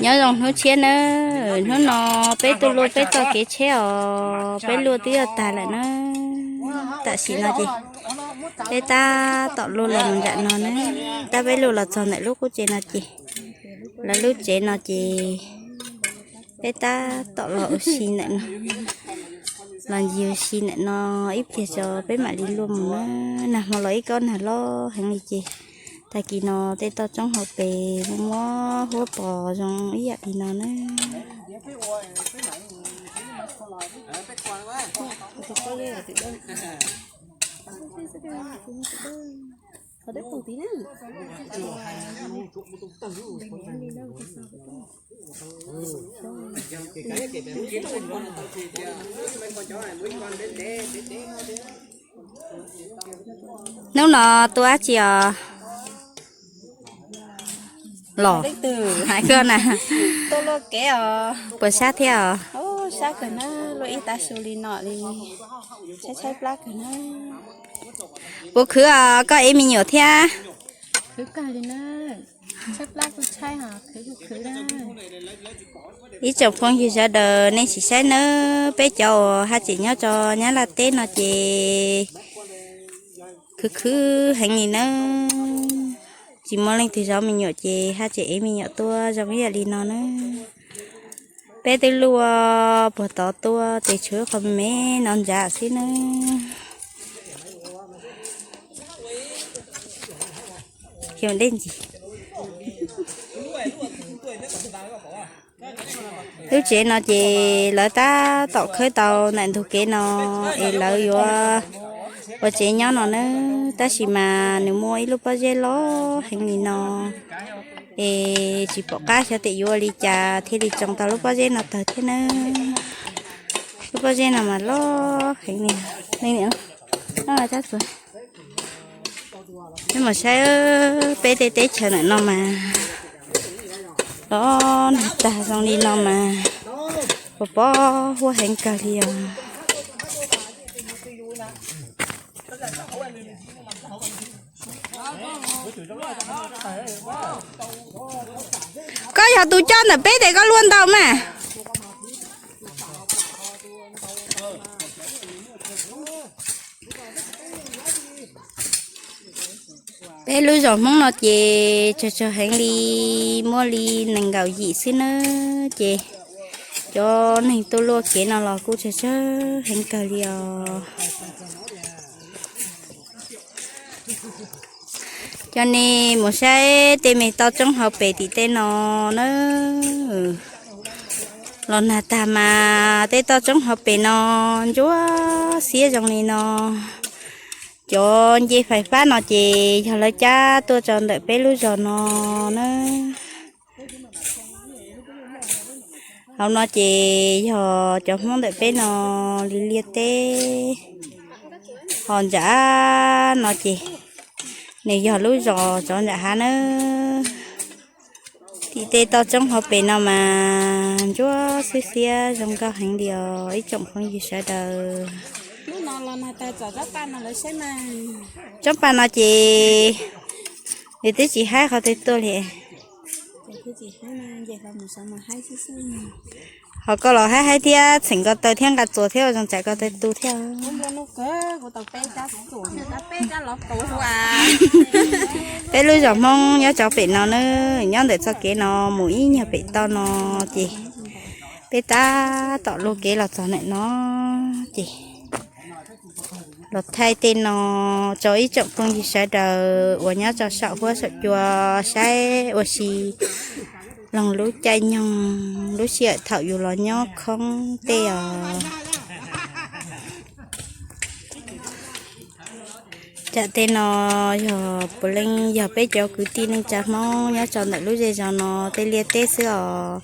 Nyob zoo hnub tshiab nawb, hnub no peb tuaj luaj peb txoj kev tsheb os, peb luaj twb yuav tag lawm na. Tam sim no ces peb tab tom luaj los nram no na, tab peb luaj los txog ntawm lub qub tsev no ces, lawv lub tsev no ces peb tab tom los ua si ntawm no, los ncig ua si ntawm no ib pliag tso peb mam li luaj mus na. Nag hmo los ib kob nag loj heev li ces tag kis no tej toj roob hauv pes muab huab pos zoo ib yam li no na. Hnub no tuaj dab tsi os? Los hais koj na. Puas sab thiab os? Puas khwv os koj ev me nyuam thiab? Ib tsoom phooj ywg sawv daws nej sim saib nawb, peb cov uas haj tseem nyob rau Nyab Laj teb no ces khwv khwv heev li nawb. Tsis muaj leej twg zov me nyuam ces haj tseem ev me nyuam tuaj zoo ib yam li no nawb. Peb twb luaj puag tod tuaj ces tshuav qhov me me no ntsav xwb nawb. Dej ntsis. Lub tsev no ces lawv tab tom khawb tau ntawm ntug kev no es lawv yuav ua tsev nyob no nawb, tab sis mas nws muaj ib lub pob zeb loj heev li no es tsis pom qab xyov tias yuav ua li cas thiaj li tsoo tau lub pob zeb no tawg thiab nawb. Lub pob zeb no mas loj heev li. Peb mus saib peb tej teb chaws ntawm no mas los nag tag zoo li no mas pos pob huab heev kawg li os. Koj yog tus coj ntawm peb tes koj luaj ntau mas. Peb lub zos Hmoob no ces tsawg tsawg heev li, muaj li nees nkaum yim xwb nawb ces cov neeg tuaj luaj kev no los kuj tsawg tsawg heev kawg li os. Coj nej mus saib tej me toj roob hauv pes tim tej no na. Los nag tag mas tej toj roob hauv pes no ntsuab xiab zoo li no. Cov nce fais fab no ces yog lawv cab tuaj rau ntawm peb lub zos no na. Hauv no ces yog cov Hmoob ntawm peb no li liaj teb. Ho nram no ces nws yog lub zos tsov nram hav nawb. Tim tej toj roob hauv pes no mas ntsuab xiab xiab zoo nkauj heev li os ib tsoom phooj ywg sawv daws. Roob pas no ces nws twb tsis haib qhov twg tuaj li. Ho koj los haib haib thiab txheem ko taw thiab nqa txuas thiab ua zoo tsam ko taw tu thiab. Peb lub zos Hmoob nyob tsov pem no na, nyob ntawm txoj kev no mus ib nyuag pem toj no ces peb tab tom luaj kev los txog ntawm no ces los thaij tej no rau ib tsoom phooj ywg sawv daws uas nyob rau saum huab saum cua saib ua si lub caij nyoog lub sij hawm thaum yus los nyob khoob tej os. Tam tej no yog puav leej yog peb cov kwv tij neej tsa Hmoob nyob rau ntawm lub zej zos no tej liaj teb xwb os.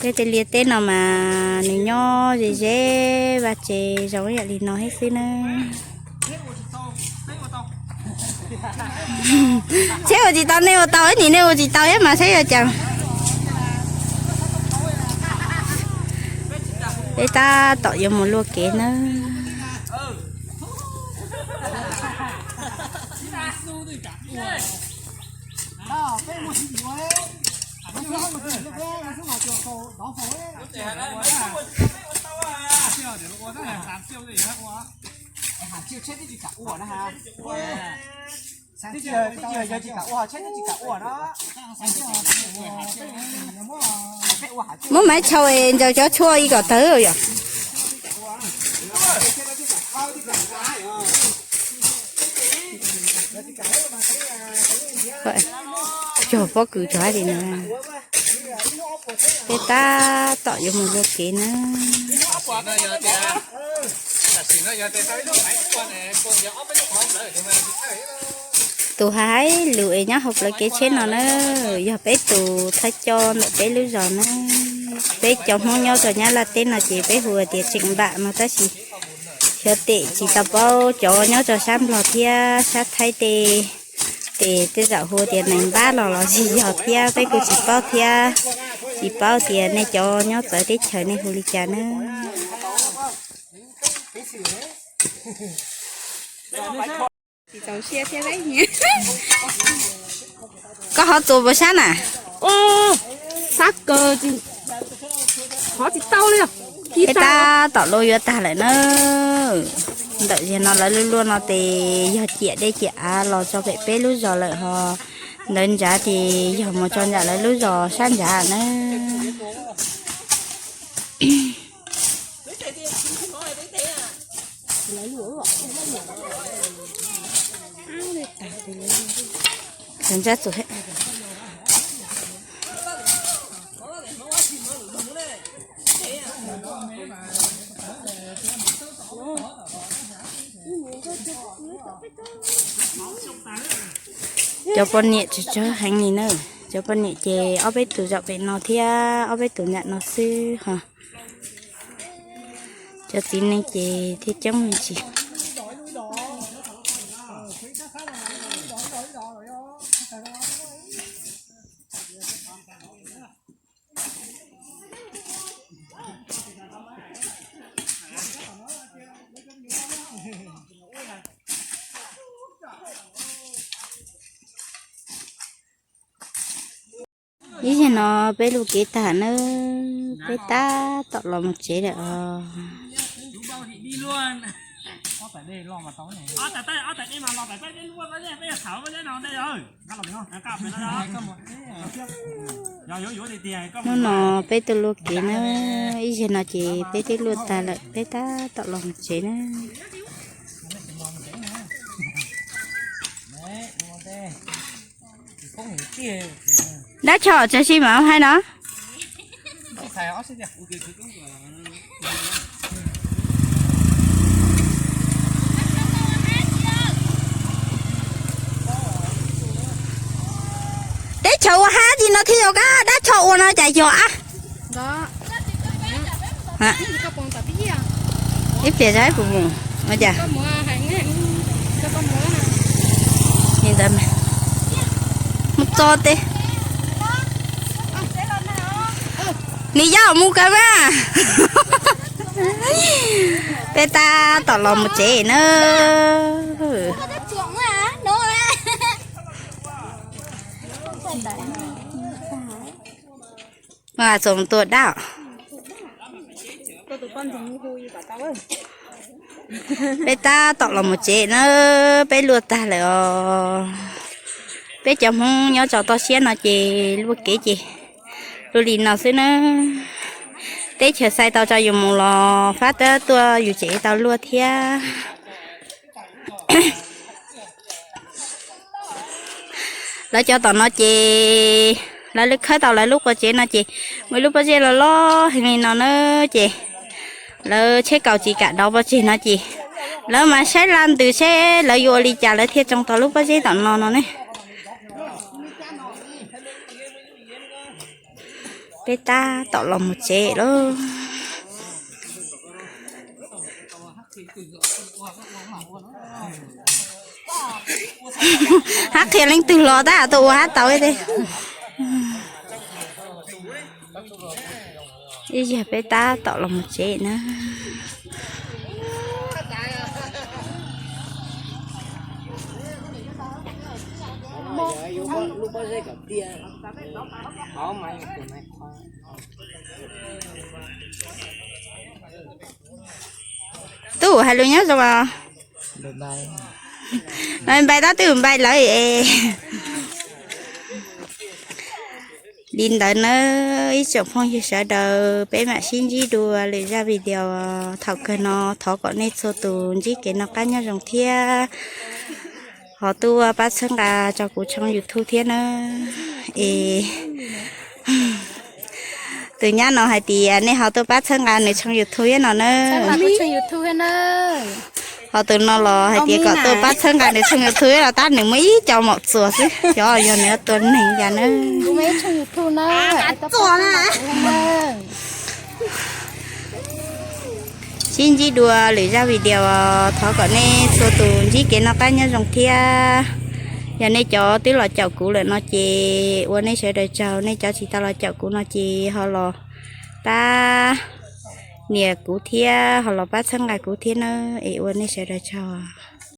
Peb tej liaj teb no mas nws nyob ze ze vaj tse zoo ib yam li no thiab xwb nawb. Tsheb ua tsis tau nej ua tau, ib nim nej ua tsis tau thiab mas saib yuav cas. Peb tab tom yuav mus luaj kev nawb. Muab maiv tshau es ntsaws cov tshuaj ib kom tawg yom. Cog pob kws tso hais li no. Peb tab tom yuav mus luaj kev na. Tus hais lus es nyob hauv plawv kev tsheb no na, yog peb tus thawj coj ntawm peb lub zos na. Peb cov Hmoob nyob rau Nyab Laj teb no ces peb hu tias tseem npam no tab sis xyov tem tsis tau paub cov nyob rau sab Nplog thiab sab Thaib tej, ces tej zaum hu tias nees npab los los tsis yog thiab peb kuj tsis paub thiab. Tsis paub tias nej cov nyob txawv teb chaws nej hu li cas na. Koj ho txuas puas sab na? Sab kawg, qhov tsis tau li. Peb tab tom luaj yuav tag lawm na. Ntawm zig no lawv luaj luaj no ces yog ciam dej ciam av los tso pem peb lub zos lawm ho. Ntawd nrad ces yog mus tso nram lawv lub zos sab nrad na. Cov poj niam tsawg tsawg heev li na. Cov poj niam ces ob peb tus zaum pem no thiab ob peb tus nram no xwb ho. Cov txiv neej ces thiaj coob me ntsis. Ib zaug no peb luaj kev tag nawb, peb tab tom los mus tsev lawm os. Hnub no peb tuaj luaj kev na, ib zaug no ces peb twb luaj tag lawm, peb tab tom los mus tsev na. Dab tsi tsav si mas hais no. Teb chaws ua hab li no thiaj yog kab dab tsho ua no cas yog ab. Ib pliag zab puas mus ua cas? Li ntawd mus txo teb. Nws yog mus kawg mas. Peb tab tom los mus tsev na. Mas txom tua dab. Peb tab tom los mus tsev na, peb luaj tag lawm os. Peb cov Hmoob nyob tso toj siab no ces luaj kev ces luaj li no xwb na. Teb chaws xais tau tso yus mus los fab tab tuaj yus tsev tau luaj thiab. Lawv cov tom no ces lawv khawb tau lawv lub qua tsev no ces muaj ib lub pob zeb loj loj heev li no na ces lawv tsheb kaus tsis kam dov pov tseg no ces lawv mas saib laj ntws seb lawv yuav ua li cas lawv thiaj tsoo tau lub pob zeb tom no no ne. Peb tab tom los mus tsev lawm. Hab qhia leej twg los tab tom ua hab tau ib teg. Ib zaug peb tab tom los mus tsev na. Tub hais lus nyob zoo os. Npais tab twb npais lawm es. Li ntawd nawb ib tsoom phooj ywg sawv daws, peb mam sib ntsib dua lwm zaj video thaum kawg no. Thov kom nej txhua tus ntsib kev noj qab nyob zoo thiab ho tuaj pab txhawb nqa rau kuv tshooj YouTube thiab nawb. Es tus nyab no hais tias nej ho tuaj pab txhawb nqa nws tshooj YouTube thiab no nawb. Ho tus no los hais tias kom tuaj pab txhawb nqa nws tshooj YouTube thiab los tab nws muaj ib co maum txuas xwb, xyov yog nws tua neeg cas nawb. Sib ntsib dua lwm zaj video, thov kom nej txhua tus ntsib kev noj qab nyob zoo thiab. Yog nej cov twb los caum kuv lawm no ces ua nej sawv daws tsaug, nej cov tsis tau los caum kuv no ces ho los pab nias kuv thiab ho los pab txhawb nqa kuv thiab nawb, es ua nej sawv daws tsaug.